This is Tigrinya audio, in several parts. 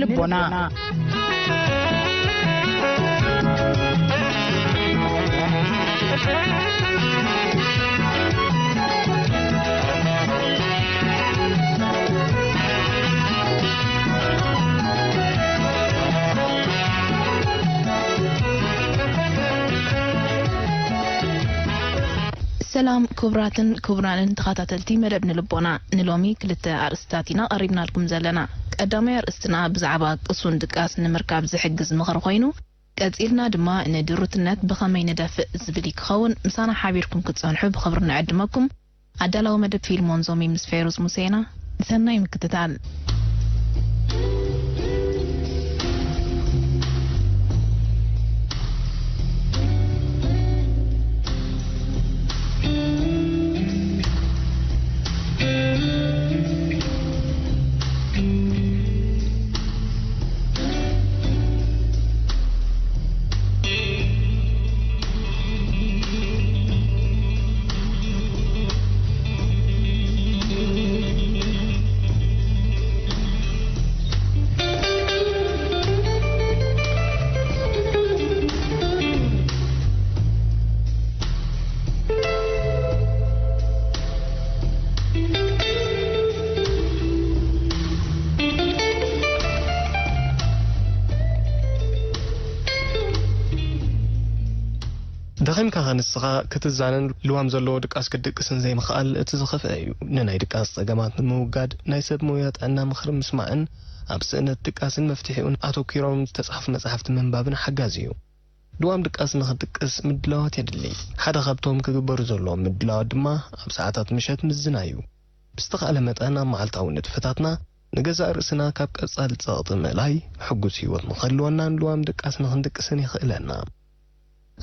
ልቦና። ሰላም ክቡራትን ክቡራንን ተኸታተልቲ መደብ ንልቦና፣ ንሎሚ ክልተ ኣርእስትታት ኢና ቀሪብናልኩም ዘለና። ቀዳማይ ኣርእስትና ብዛዕባ ቅሱን ድቃስ ንምርካብ ዝሕግዝ ምኽሪ ኮይኑ፣ ቀጺልና ድማ ንድሩትነት ብኸመይ ንደፍእ ዝብል ክኸውን። ምሳና ሓቢርኩም ክትጸንሑ ብኽብሪ ንዕድመኩም። ኣዳላዊ መደብ ፊልሞን ዞሚ ምስ ፌሩዝ ሙሴና። ሰናይ ምክትታል። ደኺምካ ንስኻ ክትዛነን ልዋም ዘለዎ ድቃስ ክትድቅስን ዘይምኽኣል እቲ ዝኸፍአ እዩ። ንናይ ድቃስ ጸገማት ንምውጋድ ናይ ሰብ ሞያ ጥዕና ምኽሪ ምስማዕን ኣብ ስእነት ድቃስን መፍትሒኡን ኣተኲሮም ዝተጻሕፉ መጻሕፍቲ ምንባብን ሓጋዚ እዩ። ልዋም ድቃስ ንኽትድቅስ ምድላዋት የድሊ። ሓደ ካብቶም ክግበሩ ዘለዎም ምድላዋት ድማ ኣብ ሰዓታት ምሸት ምዝናይ እዩ። ብዝተኻእለ መጠን ኣብ መዓልታዊ ንጥፈታትና ንገዛእ ርእስና ካብ ቀጻሊ ጸቕጢ ምእላይ፣ ሕጉስ ህይወት ንኽህልወናን ልዋም ድቃስ ንኽንድቅስን የኽእለና።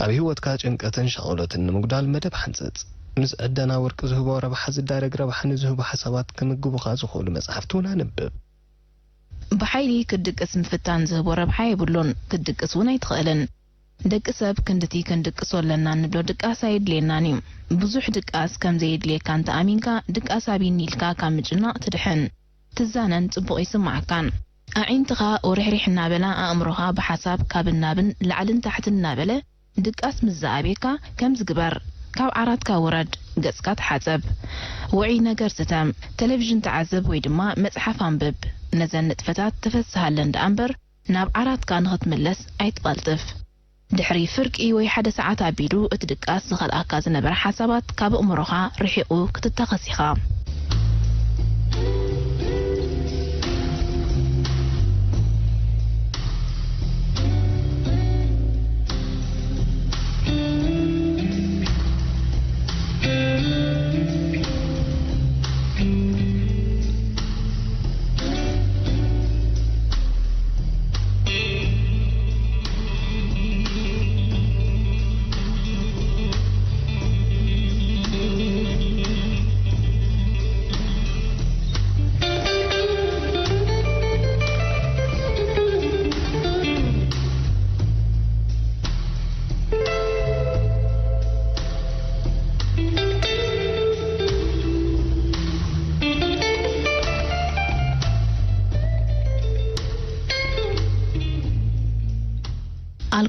ኣብ ህይወትካ ጭንቀትን ሻቕሎትን ንምጉዳል መደብ ሓንጽጽ። ምስ ዕደና ወርቂ ዝህቦ ረብሓ ዝዳረግ ረብሓ ንዝህቡ ሓሳባት ክምግቡኻ ዝኽእሉ መጻሕፍቲ እውን ኣንብብ። ብሓይሊ ክትድቅስ ምፍታን ዝህቦ ረብሓ የብሉን። ክትድቅስ እውን ኣይትኽእልን። ደቂ ሰብ ክንድቲ ክንድቅሶ ኣለና እንብሎ ድቃስ ኣየድልየናን እዩ። ብዙሕ ድቃስ ከም ዘየድልየካ እንተኣሚንካ፣ ድቃስ ኣቢኒ ኢልካ ካብ ምጭናቕ ትድሕን። ትዛነን ጽቡቕ ይስምዓካን። ኣዒንትኻ ኦርሕሪሕ እናበላ፣ ኣእምሮኻ ብሓሳብ ካብን ናብን ላዕልን ታሕትን እናበለ ድቃስ ምስ ዝኣብየካ ከምዚ ግበር። ካብ ዓራትካ ውረድ፣ ገጽካ ተሓጸብ። ውዑይ ነገር ስተ፣ ቴሌቪዥን ተዓዘብ ወይ ድማ መጽሓፍ ኣንብብ። ነዘን ንጥፈታት ተፈስሃለን ደኣ እምበር ናብ ዓራትካ ንኽትምለስ ኣይትቐልጥፍ። ድሕሪ ፍርቂ ወይ ሓደ ሰዓት ኣቢሉ እቲ ድቃስ ዝኸልኣካ ዝነበረ ሓሳባት ካብ ኣእምሮኻ ርሒቑ ክትታኸስ ኢኻ።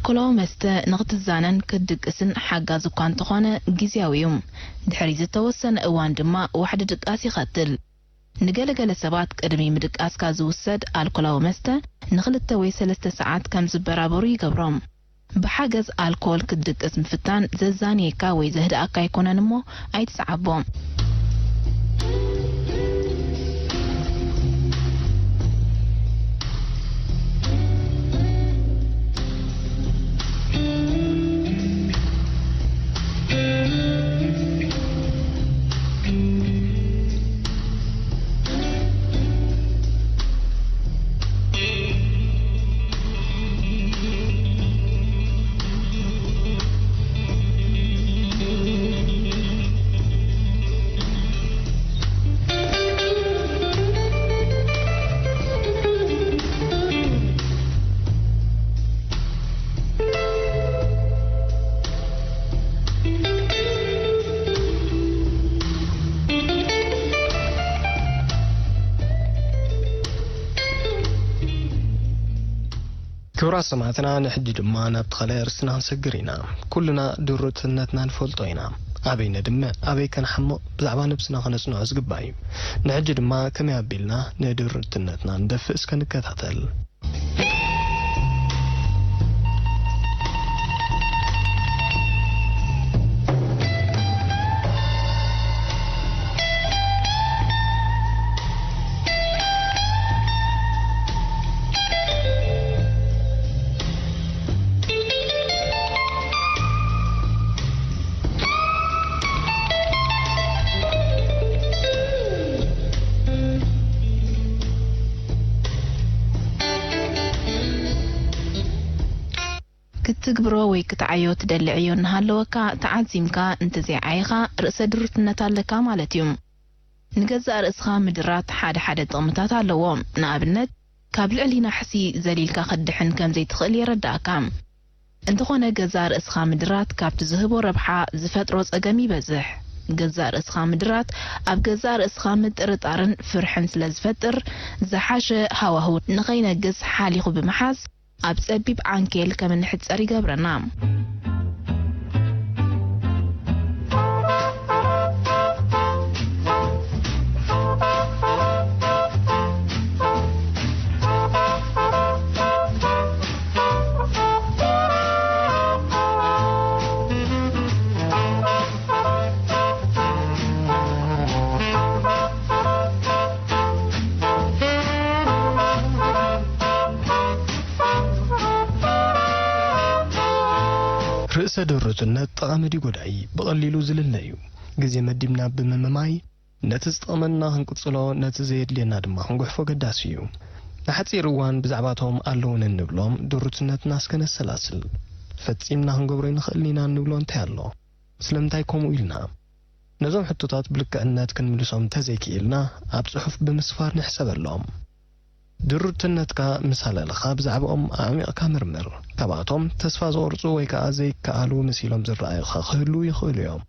ኣልኮላዊ መስተ ንኽትዛነን ክትድቅስን ሓጋዚ እኳ እንተኾነ፣ ግዝያዊ እዩ። ድሕሪ ዝተወሰነ እዋን ድማ ዋሕዲ ድቃስ ይኸትል። ንገለገለ ሰባት ቅድሚ ምድቃስካ ዝውሰድ ኣልኮላዊ መስተ ንኽልተ ወይ ሰለስተ ሰዓት ከም ዝበራበሩ ይገብሮም። ብሓገዝ ኣልኮል ክትድቅስ ምፍታን ዘዛንየካ ወይ ዘህድኣካ ኣይኮነን እሞ ኣይትስዓቦ። ክቡራት ሰማዕትና፣ ንሕጂ ድማ ናብቲ ካልኣይ ኣርእስትና ክንሰግር ኢና። ኩልና ድሩትነትና ንፈልጦ ኢና። ኣበይ ነድምዕ፣ ኣበይ ከነሓምቕ፣ ብዛዕባ ነብስና ከነጽንዖ ዝግባእ እዩ። ንሕጂ ድማ ከመይ ኣቢልና ንድሩትነትና ንደፍእ እስከ ንከታተል። ክትግብሮ ወይ ክትዓዮ ትደሊ ዕዮ እናሃለወካ፣ ተዓዚምካ እንተዘይዓይኻ፣ ርእሰ ድሩትነት ኣለካ ማለት እዩ። ንገዛእ ርእስኻ ምድራት ሓደ ሓደ ጥቕምታት ኣለዎ። ንኣብነት፣ ካብ ልዕሊ ናሕሲ ዘሊልካ ክትድሕን ከም ዘይትኽእል የረድኣካ። እንተኾነ፣ ገዛእ ርእስኻ ምድራት ካብቲ ዝህቦ ረብሓ ዝፈጥሮ ጸገም ይበዝሕ። ገዛእ ርእስኻ ምድራት ኣብ ገዛእ ርእስኻ ምጥርጣርን ፍርሕን ስለ ዝፈጥር፣ ዝሓሸ ሃዋህው ንኸይነግስ ሓሊኹ ብምሓዝ፣ ኣብ ጸቢብ ዓንኬል ከም እንሕጸር ይገብረና። ርእሰ ድሩትነት ጠቓሚ ድዩ ጎዳኢ ብቐሊሉ ዝልለ እዩ። ግዜ መዲብና ብምምማይ፣ ነቲ ዝጠቕመና ክንቅጽሎ፣ ነቲ ዘየድልየና ድማ ክንጉሕፎ ኣገዳሲ እዩ። ንሓጺር እዋን ብዛዕባቶም ኣለዉኒ እንብሎም ድሩትነትና እስከ ነሰላስል። ፈጺምና ክንገብሮ ኣይንኽእልን ኢና እንብሎ እንታይ ኣሎ? ስለምንታይ ከምኡ ኢልና? ነዞም ሕቶታት ብልክዕነት ክንምልሶም እንተዘይክኢልና፣ ኣብ ጽሑፍ ብምስፋር ንሕሰበሎም። ድሩትነትካ ምስ ኣለለኻ ብዛዕባኦም ኣዕሚቕካ መርምር። ካብኣቶም ተስፋ ዘቑርጹ ወይ ከኣ ዘይከኣሉ መሲሎም ዝረኣዩኻ ክህልዉ ይኽእሉ እዮም።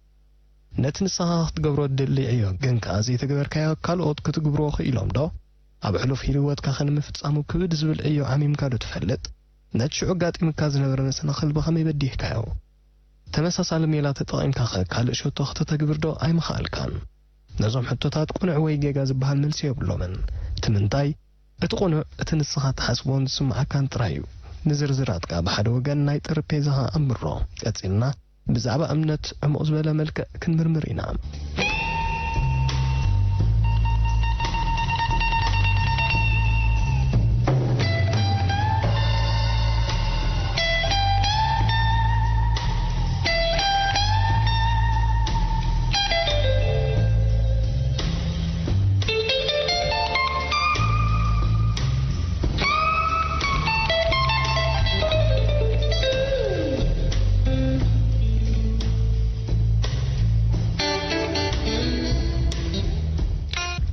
ነቲ ንስኻ ክትገብሮ እትደሊ ዕዮ ግን ከኣ ዘይተገበርካዮ ካልኦት ክትግብርዎ ክኢሎም ዶ? ኣብ ሕሉፍ ህይወትካ ከ ንምፍጻሙ ክብድ ዝብል ዕዮ ዓሚምካ ዶ ትፈልጥ? ነቲ ሽዑ ኣጋጢሙካ ዝነበረ መሰናኽል ብኸመይ በዲህካዮ? ተመሳሳሊ ሜላ ተጠቒምካኸ ካልእ ሸቶ ከተተግብር ዶ ኣይምኸኣልካን? ነዞም ሕቶታት ቅኑዕ ወይ ጌጋ ዝበሃል መልሲ የብሎምን። እቲ ምንታይ፣ እቲ ቅኑዕ፣ እቲ ንስኻ እትሓስቦን ዝስምዓካን ጥራይ እዩ። ንዝርዝራትካ ብሓደ ወገን ናይ ጠረጴዛኻ ኣንብሮ። ቀጺልና፣ ብዛዕባ እምነት ዕሙቕ ዝበለ መልክዕ ክንምርምር ኢና።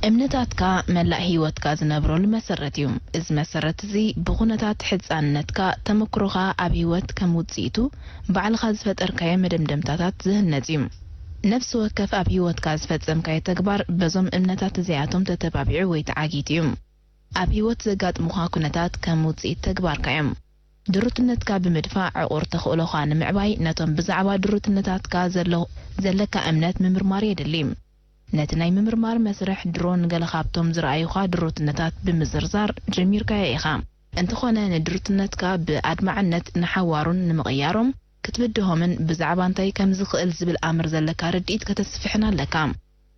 እምነታትካ መላእ ህይወትካ ዝነብረሉ መሰረት እዩ። እዚ መሰረት እዚ ብኹነታት ሕጻንነትካ፣ ተመክሮኻ ኣብ ህይወት ከም ውጽኢቱ ባዕልኻ ዝፈጠርካዮ መደምደምታታት ዝህነጽ እዩ። ነፍሲ ወከፍ ኣብ ህይወትካ ዝፈጸምካዮ ተግባር በዞም እምነታት እዚኣቶም ተተባቢዑ ወይ ተዓጊቱ እዩ። ኣብ ህይወት ዘጋጥሙኻ ኩነታት ከም ውጽኢት ተግባርካ እዮም። ድሩትነትካ ብምድፋእ ዕቑር ተኽእሎኻ ንምዕባይ ነቶም ብዛዕባ ድሩትነታትካ ዘሎ ዘለካ እምነት ምምርማር የድሊ። ነቲ ናይ ምምርማር መስርሕ ድሮ ንገለ ካብቶም ዝረኣዩኻ ድሩትነታት ብምዝርዛር ጀሚርካዮ ኢኻ። እንተኾነ ንድሩትነትካ ብኣድማዕነት ንሓዋሩን ንምቕያሮም ክትብድሆምን ብዛዕባ እንታይ ከም ዝኽእል ዝብል ኣምር ዘለካ ርድኢት ከተስፍሕን ኣለካ።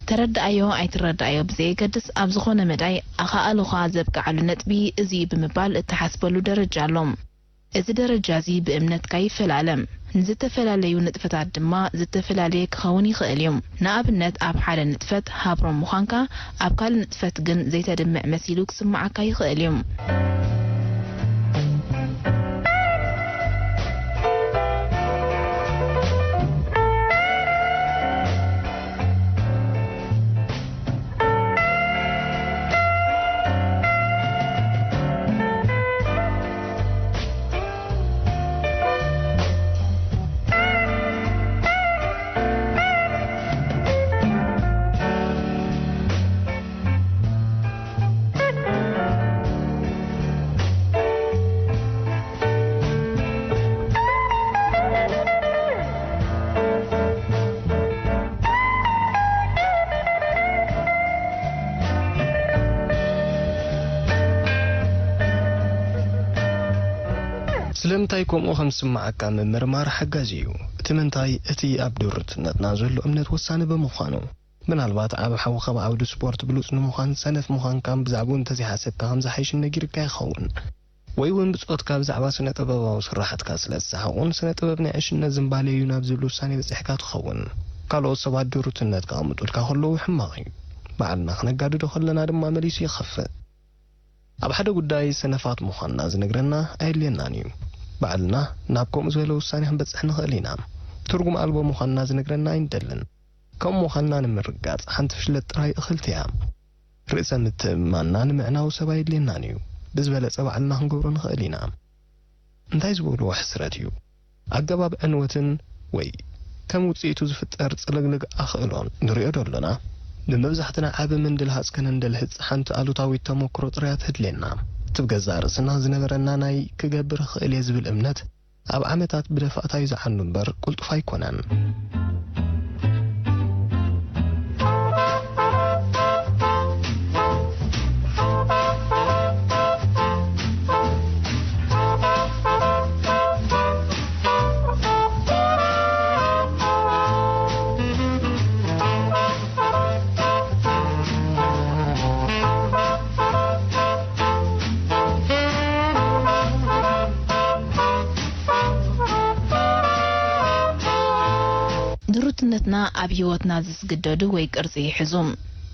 ተረድኣዮ ኣይትረድኣዮ ብዘየገድስ፣ ኣብ ዝኾነ መዳይ ኣኻእሎኻ ዘብቅዓሉ ነጥቢ እዚ እዩ ብምባል እትሓስበሉ ደረጃ ኣሎ። እዚ ደረጃ እዚ ብእምነትካ ይፈላለ። ንዝተፈላለዩ ንጥፈታት ድማ ዝተፈላለየ ክኸውን ይኽእል እዩ። ንኣብነት፣ ኣብ ሓደ ንጥፈት ሃብሮም ምዃንካ፣ ኣብ ካልእ ንጥፈት ግን ዘይተድምዕ መሲሉ ክስምዓካ ይኽእል እዩ። ስለምንታይ ከምኡ ከም ዝስምዓካ ምምርማር ሓጋዚ እዩ። እቲ ምንታይ፣ እቲ ኣብ ድሩትነትና ዘሎ እምነት ወሳኒ ብምዃኑ። ምናልባት ዓቢ ሓውኻ ኣብ ዓውዲ ስፖርት ብሉጽ ንምዃን፣ ሰነፍ ምዃንካን ብዛዕባኡ እንተዘይሓሰብካ ከም ዝሓይሽን ነጊሩካ ይኸውን። ወይ እውን ብጾትካ ብዛዕባ ስነ-ጥበባዊ ስርሓትካ ስለ ዝሰሓቑን፣ ስነ-ጥበብ ናይ ዕሽነት ዝንባሌ እዩ ናብ ዝብል ውሳኔ በጺሕካ ትኸውን። ካልኦት ሰባት ድሩትነት ከቐምጡልካ ከለዉ ሕማቕ እዩ። ባዕልና ክነጋድዶ ከለና ድማ መሊሱ ይኸፍእ። ኣብ ሓደ ጉዳይ ሰነፋት ምዃንና ዝነግረና ኣየድልየናን እዩ። ባዕልና ናብ ከምኡ ዝበለ ውሳኔ ክንበጽሕ ንኽእል ኢና። ትርጉም ኣልቦ ምዃንና ዝነግረና ኣይንደልን። ከምኡ ምዃንና ንምርግጋጽ ሓንቲ ፍሽለት ጥራይ እኽልቲ እያ። ርእሰ ምትእምማንና ንምዕናው ሰብ ኣየድልየናን እዩ። ብዝበለጸ ባዕልና ክንገብሮ ንኽእል ኢና። እንታይ ዝበልዎ ሕስረት እዩ። ኣገባብ ዕንወትን ወይ ከም ውጽኢቱ ዝፍጠር ጽልግልግ ኣኽእሎን ንሪኦ ዶ ኣሎና? ንመብዛሕትና ዓቢ ምንድልሃጽ ከነንደልህጽ ሓንቲ ኣሉታዊት ተመክሮ ጥራያ ትህድልየና። እቲ ብገዛእ ርእስና ዝነበረና ናይ ክገብር እኽእል እየ ዝብል እምነት ኣብ ዓመታት ብደፋእታ እዩ ዝዓኑ እምበር ቅልጡፍ ኣይኮነን። ድሩትነትና ኣብ ህይወትና ዝስግደዱ ወይ ቅርጺ ይሕዙ።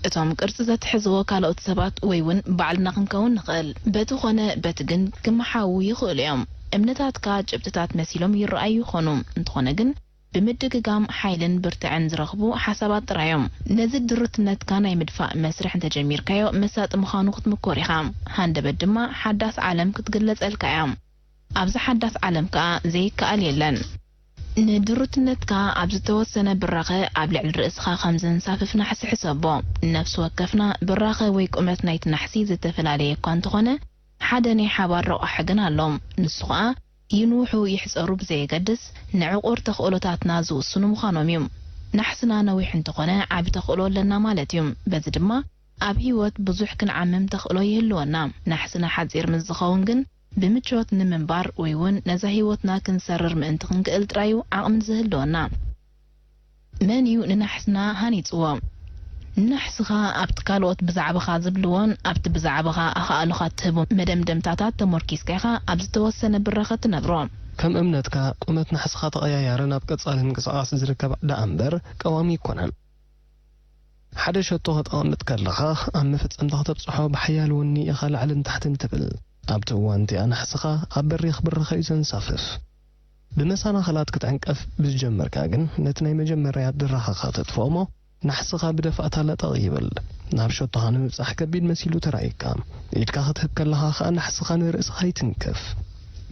እቶም ቅርጺ ዘትሕዝዎ ካልኦት ሰባት ወይ እውን ባዕልና ክንከውን ንኽእል። በቲ ኾነ በቲ ግን ክመሓዉ ይኽእሉ እዮም። እምነታትካ ጭብጥታት መሲሎም ይረኣዩ ይኾኑ። እንተኾነ ግን ብምድግጋም ሓይልን ብርትዐን ዝረኽቡ ሓሳባት ጥራይ እዮም። ነዚ ድሩትነትካ ናይ ምድፋእ መስርሕ እንተጀሚርካዮ መሳጢ ምዃኑ ክትምኮር ኢኻ። ሃንደበት ድማ ሓዳስ ዓለም ክትግለጸልካ እያ። ኣብዚ ሓዳስ ዓለም ከኣ ዘይከኣል የለን። ንድሩትነትካ ኣብ ዝተወሰነ ብራኸ ኣብ ልዕሊ ርእስኻ ከም ዘንሳፍፍ ናሕሲ ሕሰቦ። ነፍሲ ወከፍና ብራኸ ወይ ቁመት ናይቲ ናሕሲ ዝተፈላለየ እኳ እንተኾነ፣ ሓደ ናይ ሓባር ረቋሒ ግን ኣሎ። ንሱ ኸኣ ይንውሑ ይሕጸሩ ብዘየገድስ፣ ንዕቑር ተኽእሎታትና ዝውስኑ ምዃኖም እዩ። ናሕስና ነዊሕ እንተኾነ፣ ዓቢ ተኽእሎ ኣለና ማለት እዩ። በዚ ድማ ኣብ ህይወት ብዙሕ ክንዓምም ተኽእሎ ይህልወና። ናሕስና ሓጺር ምስ ዝኸውን ግን፣ ብምቾት ንምንባር ወይ እውን ነዛ ህይወትና ክንሰርር ምእንቲ ክንክእል ጥራይ እዩ ዓቕሚ ዝህልወና። መን እዩ ንናሕስና ሃኒጽዎ? ንናሕስኻ ኣብቲ ካልኦት ብዛዕባኻ ዝብልዎን ኣብቲ ብዛዕባኻ ኣኻእሎኻ እትህቦ መደምደምታታት ተሞርኪስካ ኢኻ ኣብ ዝተወሰነ ብራኸ ትነብሮ። ከም እምነትካ፣ ቁመት ናሕስኻ ተቐያያርን ኣብ ቀጻሊ ምንቅስቓስ ዝርከብ ደኣ እምበር ቀዋሚ ኣይኮነን። ሓደ ሸቶ ከተቐምጥ ከለኻ፣ ኣብ መፈጸምታ ከተብጽሖ ብሓያል ወኒ ኢኻ ላዕልን ታሕትን ትብል። ኣብቲ እዋን እቲኣ ናሕስኻ ኣብ በሪኽ ብራኸ እዩ ዘንሳፍፍ። ብመሰናኽላት ክትዕንቀፍ ብዝጀመርካ ግን፣ ነቲ ናይ መጀመርያ ድራኸኻ ተጥፍኦ እሞ፣ ናሕስኻ ብደፋእታ ለጠቕ ይብል። ናብ ሸቶኻ ንምብጻሕ ከቢድ መሲሉ ተራእየካ። ኢድካ ክትህብ ከለኻ ኸኣ ናሕስኻ ንርእስኻ ይትንክፍ።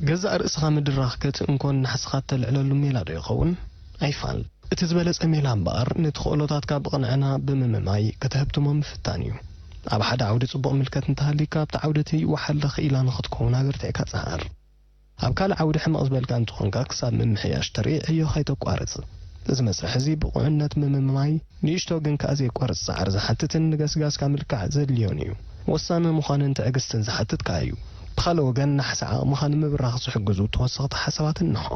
ገዛእ ርእስኻ ምድራኽ ከትእንኮ ንናሕስኻ እተልዕለሉ ሜላ ዶ ይኸውን? ኣይፋል። እቲ ዝበለጸ ሜላ እምበኣር፣ ንተኽእሎታትካ ብቕንዕና ብምምማይ ከተህብትሞ ምፍታን እዩ። ኣብ ሓደ ዓውዲ ጽቡቕ ምልከት እንተሃልዩካ፣ ኣብቲ ዓውዲ እቲ ወሓለ ክኢላ ንኽትከውን ኣበርቲዕካ ጽዓር። ኣብ ካልእ ዓውዲ ሕመቕ ዝበልካ እንተኾንካ፣ ክሳብ ምምሕያሽ ትርኢ ዕዮኻ ኣይተቋርጽ። እዚ መስርሕ እዚ ብቑዕነት ምምማይ፣ ንእሽቶ ግን ከኣ ዘየቋርጽ ጻዕሪ ዝሓትትን ንገስጋስካ ምልካዕ ዘድልዮን እዩ። ወሳኒ ምዃንን ትዕግስትን ዝሓትት ከኣ እዩ። ብኻልእ ወገን፣ ናሕሲ ዓቕምኻ ንምብራኽ ዝሕግዙ ተወሰኽቲ ሓሳባት እንሆ።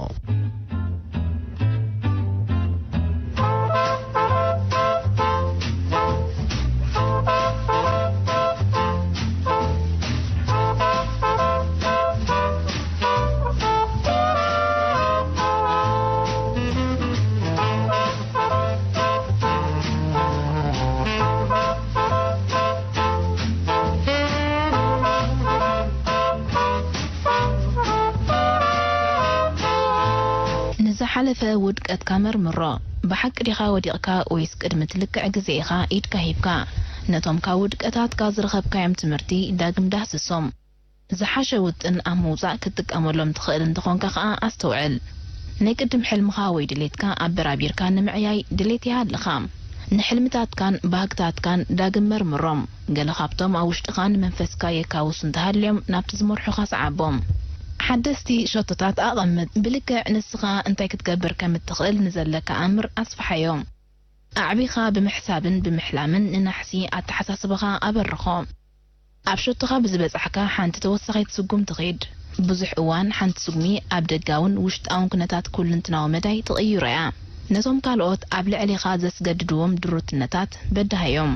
ንዝሓለፈ ውድቀትካ መርምሮ። ብሓቂ ዲኻ ወዲቕካ ወይስ ቅድሚ እቲ ልክዕ ግዜ ኢኻ ኢድካ ሂብካ? ነቶም ካብ ውድቀታትካ ዝረኸብካዮም ትምህርቲ ዳግም ዳህስሶም። ዝሓሸ ውጥን ኣብ ምውጻእ ክትጥቀመሎም ትኽእል እንተኾንካ ኸኣ ኣስተውዕል። ናይ ቅድም ሕልምኻ ወይ ድሌትካ ኣበራቢርካ ንምዕያይ ድሌት ይሃልኻ። ንሕልምታትካን ባህግታትካን ዳግም መርምሮም። ገለ ካብቶም ኣብ ውሽጥኻ ንመንፈስካ የካውሱ እንተሃልዮም ናብቲ ዝመርሑኻ ሰዓቦም። ሓደስቲ ሸቶታት ኣቐምጥ። ብልክዕ ንስኻ እንታይ ክትገብር ከም እትኽእል ንዘለካ ኣምር ኣስፍሓዮ። ኣዕቢኻ ብምሕሳብን ብምሕላምን ንናሕሲ ኣተሓሳስባኻ ኣበርኾ። ኣብ ሸቶኻ ብዝበጻሕካ ሓንቲ ተወሳኺት ስጉምቲ ኺድ። ብዙሕ እዋን ሓንቲ ስጉሚ ኣብ ደጋውን ውሽጣውን ኩነታት ኩልንትናዊ መዳይ ትቕይሮ እያ። ነቶም ካልኦት ኣብ ልዕሌኻ ዘስገድድዎም ድሩትነታት በድሃዮም።